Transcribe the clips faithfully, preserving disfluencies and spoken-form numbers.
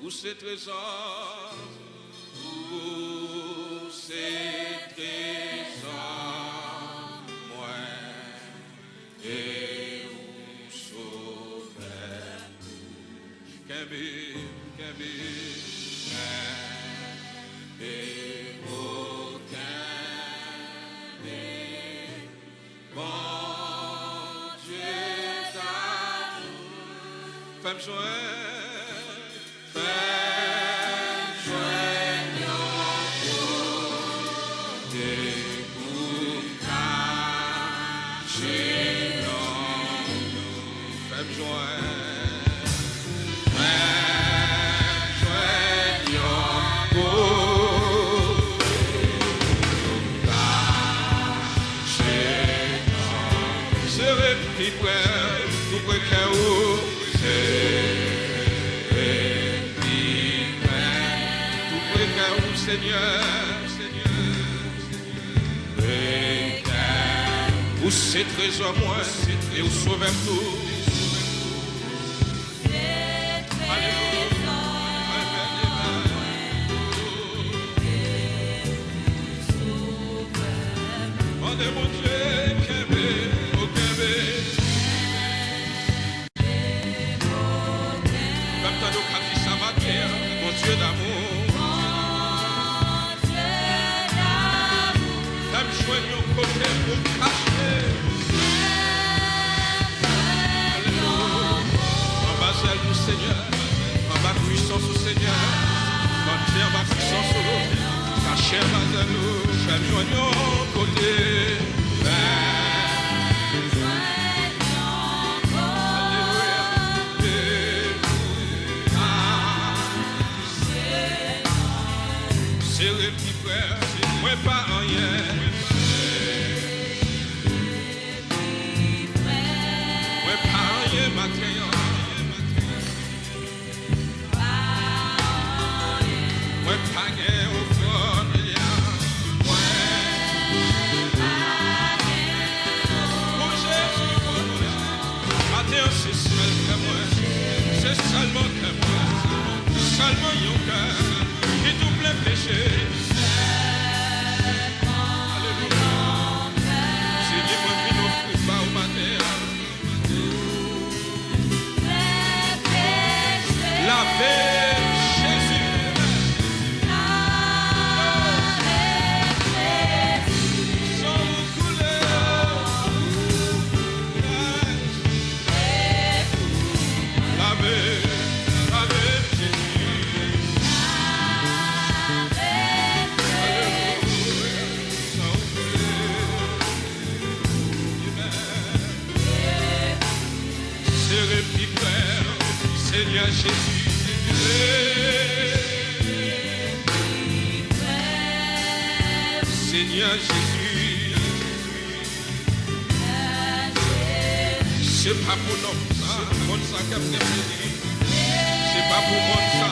Ou se trezò, ou se trezò mwen, e ou sovè m. Kenbe, kenbe, kenbe, o kenbe. Bondye d'amour, fè m jwenn, fè m jwenn yon kote pou m kache non ou. Fè m jwenn, fè m jwenn yon kote pou m kache non. Sere m pi pre, tou pre kè ou. Sere m pi pre, tou pre kè ou, Senyè. Ou se trezò mwen e ou sovè m tou. Alelouya. Amèn, amèn. Mande Bondye kenbe, o kenbe. Fè m tande w k ap di sa maten an, Bondye d'amour. Fè m jwenn yon kote pou m kache. Alelouya. Anba zèl ou, Senyè. Anba pwisans ou, Senyè. Mantyen anba pwisans ou. Kache anba zèl ou. Fè m jwenn yon kote. Fè m jwenn yon kote. Alelouya. Sere m pi pre, mwen pa anyen. Mwen pa anyen maten an. Mwen pa gen ofrann, Senyè. Mwen pa gen ofrann. O Jezi, o Jezi. Maten an, se sèl kè mwen, se sèlman kè mwen, sèlman yon kè ki tou plen peche. Alelouya. Senyè, mwen vin ofri ba ou maten an. Lave m, Jezi. San ou koule. Lave, lave m, Jezi. Alelouya. San ou koule. Amen. Sere m pi pre, Senyè Jezi. Senyè Jezi. Se pa pou nonm sa, mond sa k ap reflechi. Se pa pou mond sa.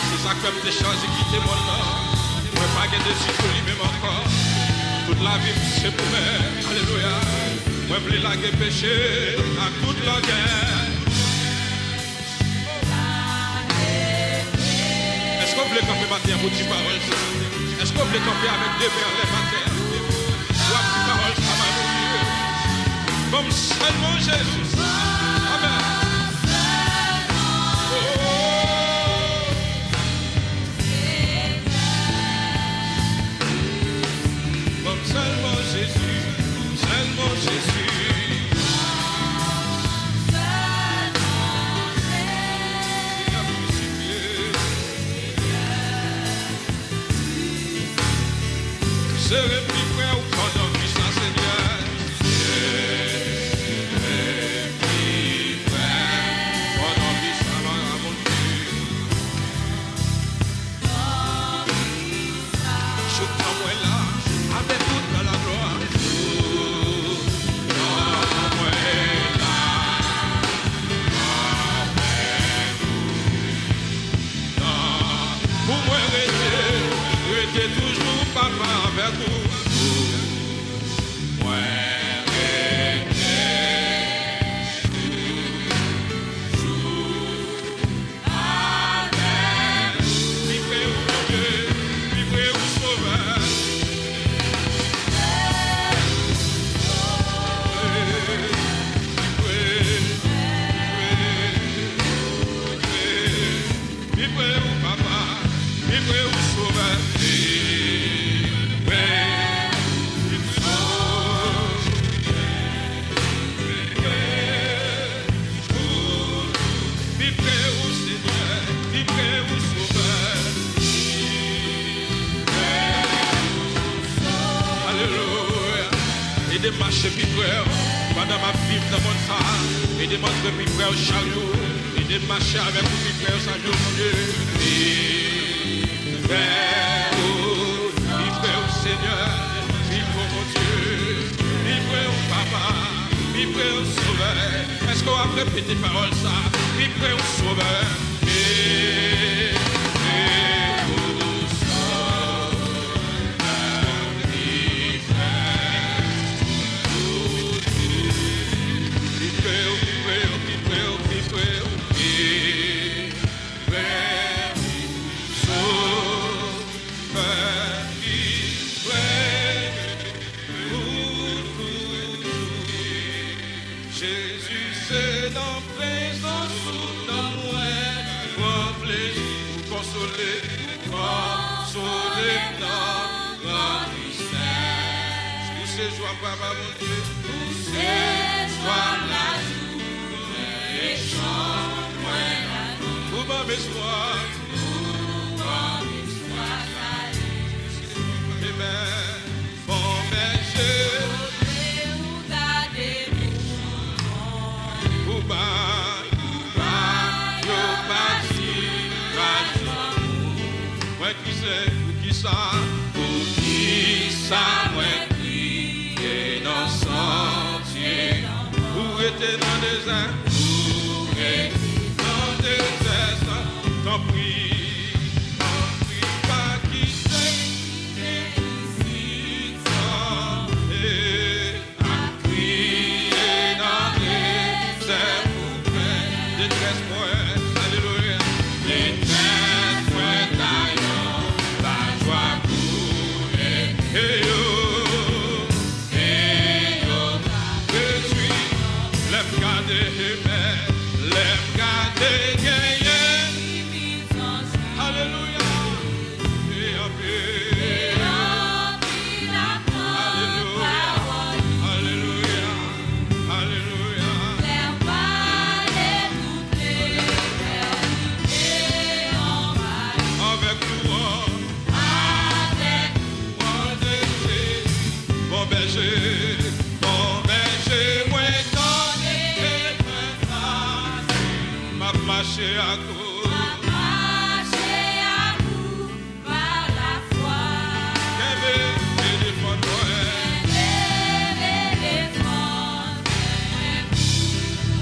Se sa k fè m te chwazi kite mond nan. Mwen pa gen dezi pou li menm ankò. Tout lavi m se pou mwen. Alelouya. Mwen vle lage peche ak tout lògèy. Èske w vle kanpe maten an pou di pawòl sa? Èske w vle kanpe avèk de men anlè maten an? W ap di pawòl sa, malouri. Ban m sèlman Jezi. Amèn. Oh. Ban m sèlman Jezi, sèlman Jezi. Senyè, kwisifye. Sere m pi pre ou pandan kwi sa, Senyè. Sere m pi Mache pi pre w pandan m ap viv nan mond sa a. Ede m antre pi pre w chak jou. Ede m mache avèk ou pi pre w chak jou, Bondye. Pi pre w, pi pre w, Senyè. Pi pre w, Bondye. Pi pre w, Papa. Pi pre w, Sovè. Èske w ap repete pawòl sa a? Pi pre w, Sovè. Pi pre w, Sovè. Jezi, se nan prezans ou nan mwen pran plezi. Ou konsole, ou konsole m nan gran tristès. Ou se jwa m, Papa Bondye. Ou se jwa m lajounen e chan mwen lajounen. Ou ban m espwa. Ou ban m espwa sa ye. Amen. Bon bèje. Kote ou gade kouchon. Ou ba, ou ba yo pati, pati. Mwen kriye, poukisa, poukisa mwen kriye nan santye? Ou rete nan dezè, ou rete nan dezè sa. Tanpri, tanpri, pa kite m isit sa. Ap kriye nan dezè pou plen detrès mwen. Alelouya. Detrès mwen ta yon lajwa koule. E yo, e yo ta detwi. Lè m gade, amen. Lè m gade, genyen. Alelouya. E anpil. E anpil aprann pawòl ou. Alelouya. Alelouya. Lè w pale tout lè, lè w kite yon pale. Avèk louanj. Avèk louanj de Jezi. Bon bèje, bon bèje, mwen tande mwen fasil. M ap mache ak ou. M ap mache ak ou. Pa lafwa. Kenbe m e defann mwen. Kenbe m e defann mwen pou,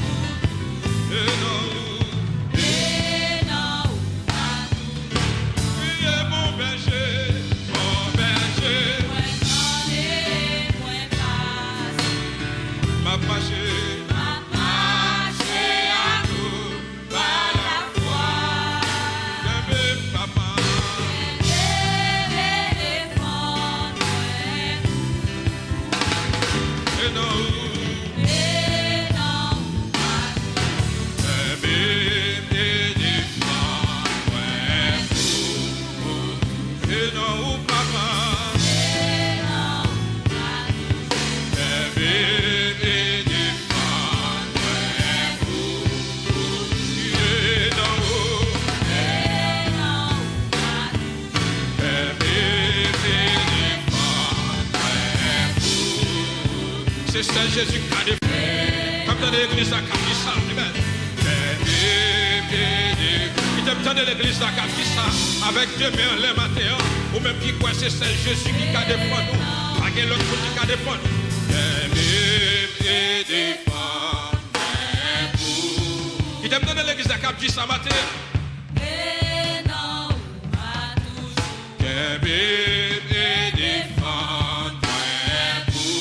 pou toujou. E nan ou. E nan ou pa toujou. Kriye bon bèje, bon bèje. Mwen tande, mwen pase. M ap mache. M ap mache ak ou. Pa lafwa. Kenbe m, Papa. Kenbe m e defann mwen. E nan ou. E nan ou pa toujou. Kenbe m e defann mwen pou, pou E nan ou, Papa. Kenbe m e defann mwen pou, pou, e nan ou. Kenbe m e defann mwen pou. Se sèl Jezi ki ka defann. Kòm tande legliz la k ap di sa, amen. Kite m tande legliz la k ap di sa avèk de men anlè maten an. Ou menm ki kwè se sèl Jezi ki ka defann ou, pa gen lòt moun ki ka defann ou. Kenbe m e defann mwen pou. Kite m tande legliz la k ap di sa maten an. E nan ou pa toujou. Kenbe m e defann mwen pou,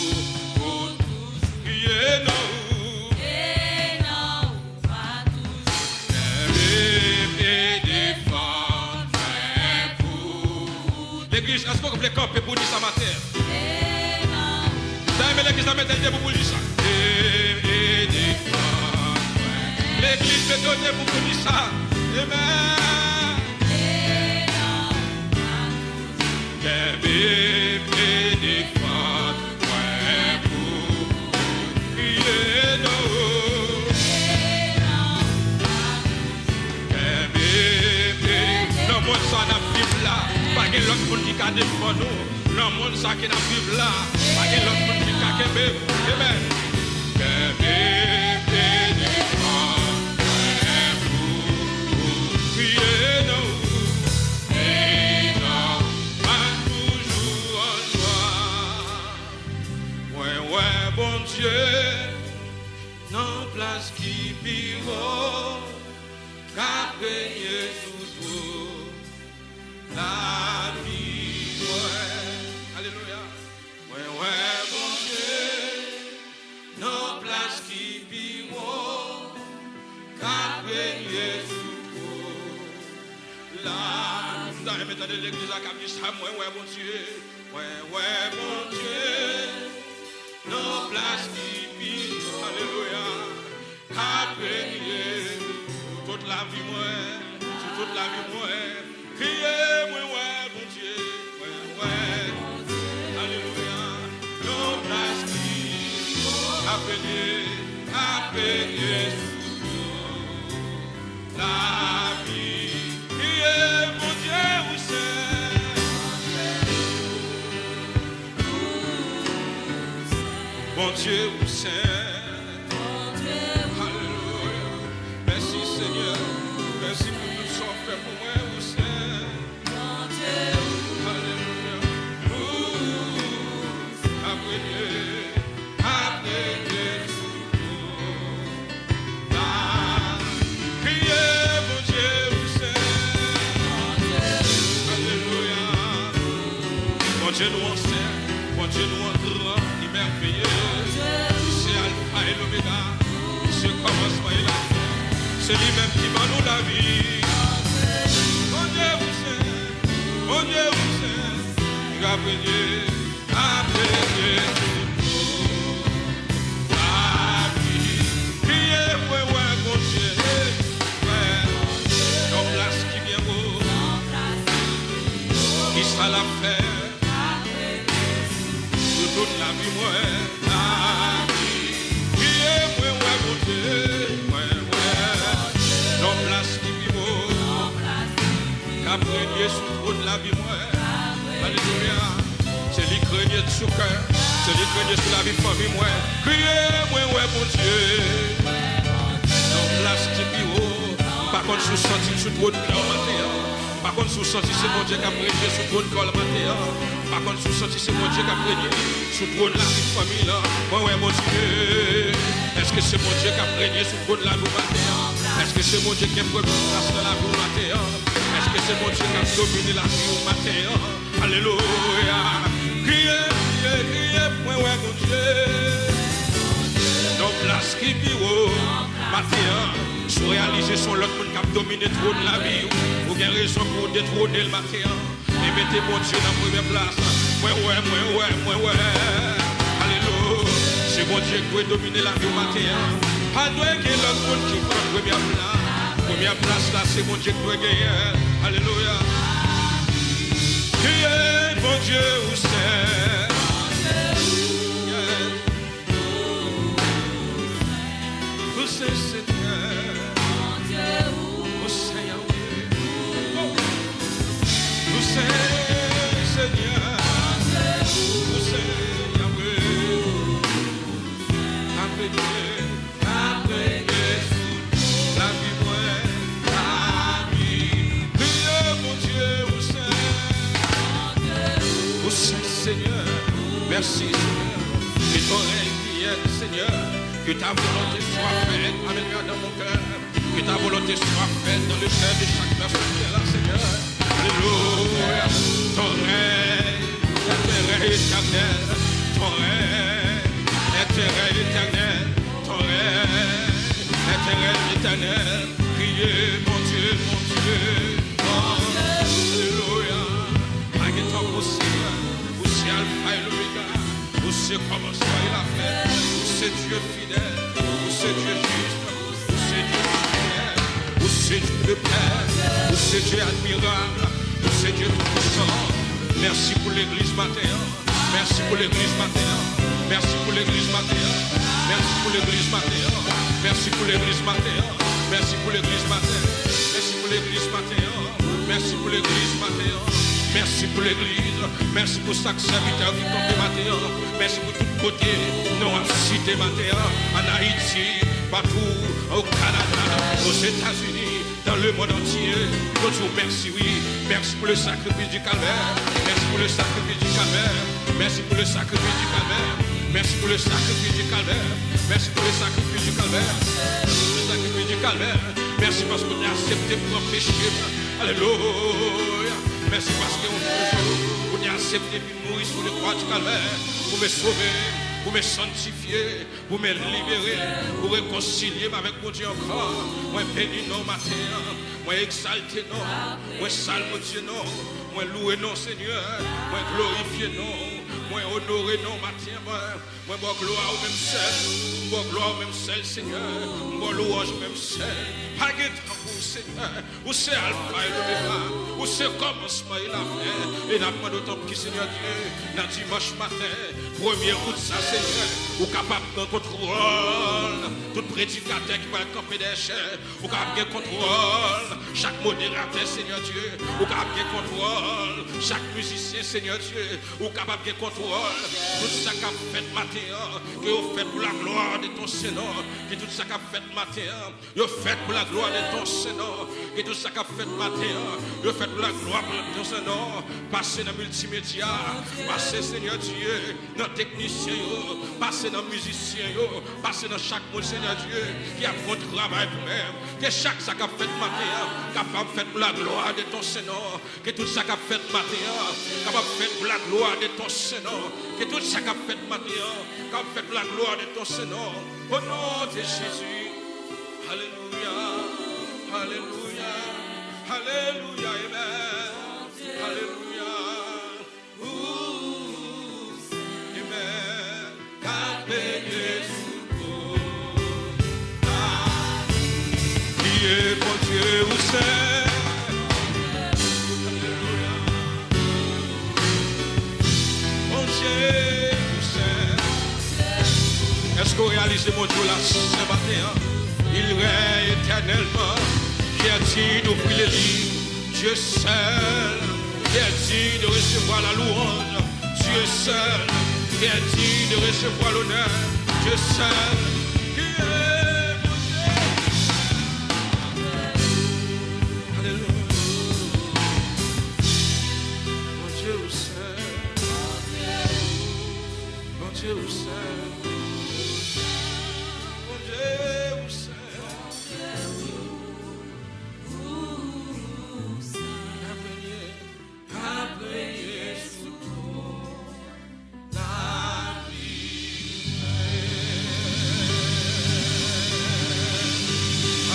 pou toujou. E nan ou. E nan ou pa toujou. Kenbe m e defann mwen pou. Legliz, èske w vle kanpe pou di sa maten? E nan ou. Sa renmen legliz la mete l debout pou li sa. E, e defann mwen. Legliz mete w debout pou li sa. Amen. Kenbe m e defann mwen pou kriye non. Kenbe m e nan mond sa n ap viv la, pa gen lòt moun ki ka defann ou. Nan mond sa ke n ap viv la, pa gen lòt moun ki ka Kenbe m, kenbe m. Kenbe m, kenbe m, mwen pou kriye non ou, e non, m ap toujou an jwa. Mwen wè Bondye nan plas ki pi wo, k ap renye sou twòn lavi mwen. Alelouya. Mwen wè Bondye nan plas ki pi wo, k ap renye sou twòn la. M ta renmen tande legliz la k ap di sa, mwen wè Bondye, mwen wè Bondye nan plas ki pi wo. Alelouya. K ap renye sou tout lavi mwen, sou tout lavi mwen. Kriye, mwen wè Bondye, mwen wè. Alelouya. Yon plas ki ap renye, ap renye sou tout lavi. Kriye, Bondye ou sen. Bondye ou sen. Alelouya. Mèsi, Senyè. Mèsi pou tout sa w fè pou mwen, ou sen. Alelouya. Ou k ap renye, k ap renye sou tout la. Kriye, Bondye ou sen. Alelouya. Bondye nou an sen, Bondye nou an gran, li mèveye. Li se Alfa e Lomega, li se kòmansman e lafen. Se li menm ki ban nou lavi. Bondye ou sen, Bondye ou sen, li ka premye, ka premye sou tout lavi. Kriye, mwen wè Bondye, mwen wè yon plas ki byen wo. Kisa l ap fè? Sou tout lavi mwen, lavi. Kriye, mwen wè Bondye, mwen wè yon plas ki pi wo, k ap renye sou twòn lavi mwen. Alelouya. Se li k renye sou kè, se li k renye sou lavi fanmi mwen. Kriye, mwen wè Bondye, yon plas ki pi wo. M pa konn si w santi l sou twòn kè w maten an. M pa konn si w santi se Bondye k ap renye sou twòn kò l maten an. M pa konn si w santi se Bondye k ap renye sou twòn lavi fanmi lan. Mwen wè Bondye. Èske se Bondye k ap renye sou twòn lavi w maten an? Èske se Bondye k gen premye plas nan lavi w maten an? Èske se Bondye k ap domine lavi w maten an? Alelouya. Kriye, kriye, kriye, mwen wè Bondye. Yon plas ki pi wo maten an. Si w reyalize se yon lòt moun k ap domine twòn lavi w, ou gen rezon pou w detwone l maten an. E mete Bondye nan premye plas. Mwen wè, mwen wè, mwen wè. Alelouya. Se Bondye k dwe domine lavi w maten an. Pa dwe gen lòt moun ki pran premye plas. Premye plas la, se Bondye k dwe genyen. Alelouya. Kriye, Bondye ou sen. Yeah. Ou sen, Senyè. Ou sen, Yahweh. Ou sen, Senyè. Ou sen, Yahweh. K ap renye, k ap renye sou tout lavi mwen, lavi. Kriye, Bondye ou sen. Ou sen, Senyè. Mèsi, Senyè. Que ton règne vienne, Seigneur. Que ta volonté soit faite, Alléluia, dans mon cœur. Que ta volonté soit faite dans le cœur de chaque personne qui est là, Seigneur. Alléluia. Ton règne est un règne éternel. Ton règne est un règne éternel. Ton règne est un règne éternel. Priez, mon Dieu, mon Dieu. Alléluia. Pa gen tan posib. Ou se Alfa e Omega. Ou se kòmansman e lafen. Ou se Dye fidèl. Ou se Dye jis. Ou se Dye fidèl. Ou se Dye de pè. Ou se Dye admirab. Ou se Dye toupisan. Mèsi pou legliz maten an. Mèsi pou legliz maten an. Mèsi pou legliz maten an. Mèsi pou legliz maten an. Mèsi pou legliz maten an. Mèsi pou legliz maten an. Mèsi pou legliz maten an. Mèsi pou legliz maten an. Mèsi pou legliz. Mèsi pou chak sèvitè ki kanpe maten an. Mèsi pou tout Kote nou ap site maten an, ann Ayiti, patou, o Kanada, Ozetazini, dans le monde entier, nou di w mèsi, wi. Mèsi pou le sacrifice du calvaire. Mèsi pou le sacrifice du calvaire. Mèsi pou le sacrifice du calvaire. Mèsi pou le sacrifice du calvaire. Mèsi pou le sacrifice du calvaire. Mèsi pou le sacrifice du calvaire. Mèsi paske w te aksepte pran peche m. Alelouya. Mèsi paske yon jou ou te aksepte vin mouri sou le kwa di Kalvè pou mwen sove, pou mwen sanntifye, pou mwen libere, pou rekonsilye m avèk Bondye ankò. Mwen beni non w maten an. Mwen egzalte non w. Mwen salmodye non w. Mwen louwe non w, Senyè. Mwen glorifye non w. Mwen onore non w maten an. Mwen, mwen ba w glwa ou menm sèl. Mwen ba w glwa ou menm sèl, Senyè. Mwen ba w lwanj ou menm sèl. Pa gen tankou w, Senyè. Ou se Alfa e Omega. Ou se kòmansman e lafen. E n ap mande w tanpri, Senyè Dye, nan dimanch maten, premye out sa, Senyè, ou kapab pran kontwòl tout predikatè ki pral kanpe dèyè chèn. Ou kapab gen kontwòl chak moderatè, Senyè Dye. Ou kapab gen kontwòl chak mizisyen, Senyè Dye. Ou kapab gen kontwòl tout sa k ap fèt maten an. Ke yo fèt pou la gloire de ton Saint nom. Ke tout sa k ap fèt maten an, yo fèt pou la gloire de ton Saint nom. Ke tout sa k ap fèt maten an, yo fèt pou la gloire de ton Saint nom. Pase nan miltimedya, pase, Senyè Dye, nan teknisyen yo, pase nan mizisyen yo, pase nan chak moun, Senyè Dye, ki ap fè yon travay pou mwen. Ke chak sa k ap fèt maten an kapab fèt pou la gloire de ton Saint nom. Ke tout sa k ap fèt maten an kapab fèt pou la gloire de ton Saint nom. Ke tout sa k ap fèt maten an kapab fèt pou la gloire de ton Saint nom. Au nom de Jésus. Alelouya. Alelouya. Alelouya. Amen. Alelouya. Ooh, amen. Ka benye sou tout lavi. Ki e Bondye ou se. Bondye ou se. Èske w reyalize Bondye w la sen maten an? Il règne éternellement. Qui est digne d'ouvrir les livres? Dieu seul qui est digne de recevoir la louange. Dieu seul qui est digne de recevoir l'honneur. Dieu seul qui est Bondye. Alelouya. Bondye ou sen. Bondye ou sen. Bondye ou sen. Ka premye, ka premye sou tout lavi.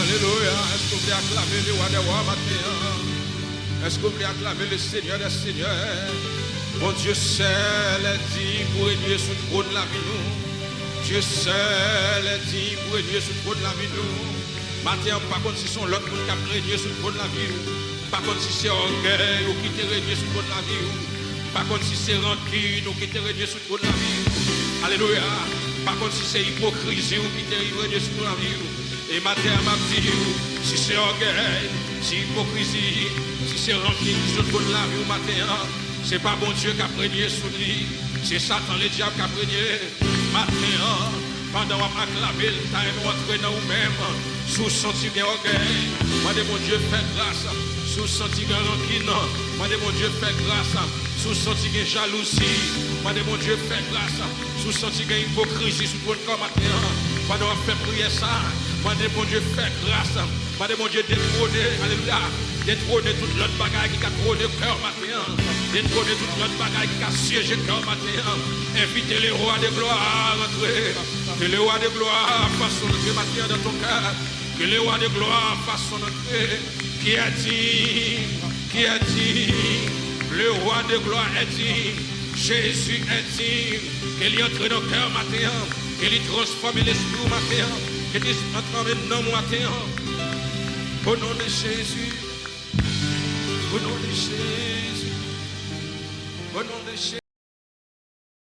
Alelouya. Èske w vle aklame le wa dè wa maten an? Èske w vle aklame le Senyè dè senyè? Bondye sèl diy pou renye sou twòn lavi nou. Dye sèl diy pou renye sou twòn lavi nou. Maten an, m pa konn si se yon lòt moun k ap renye sou twòn lavi w. M pa konn si se ògèy ou ki te renye sou twòn lavi w. M pa konn si se rankin ou ki te renye sou twòn lavi w. Alelouya. M pa konn si se ipokrizi w ki te renye sou twòn lavi w. E maten an, m ap di w, si se ògèy, si ipokrizi, si se rankin ki sou twòn lavi w maten an, se pa Bondye k ap renye sou li, se Satan Ledyab k ap renye. Maten an, pandan w ap aklame l, ta renmen w antre nan ou menm. Si w santi gen ògèy, mande Bondye fè gras. Si w santi gen rankin, mande Bondye fè gras. Si w santi gen jalouzi, mande Bondye fè gras. Si w santi gen ipokrizi sou twòn kè w maten an, pandan w ap fè priyè sa, mande Bondye fè gras. Mande Bondye detwone, alelouya, detwone tout lòt bagay ki ka twone kè w maten an. Detwone tout lòt bagay ki ka syeje kè w maten an. Envite le roi de gloire rantre. Ke le roi de gloire fason rantre maten an dans ton cœur. Ke le roi de gloire fason rantre. Qui est digne, qui est digne. Le roi de gloire est digne. Jezi est digne. Ke li antre nan kè w maten an. Ke li transfòme lespri w maten an. Ke li transfòme nanm ou maten an. Au nom de Jésus. Au nom de Jésus. Au nom de Jésus.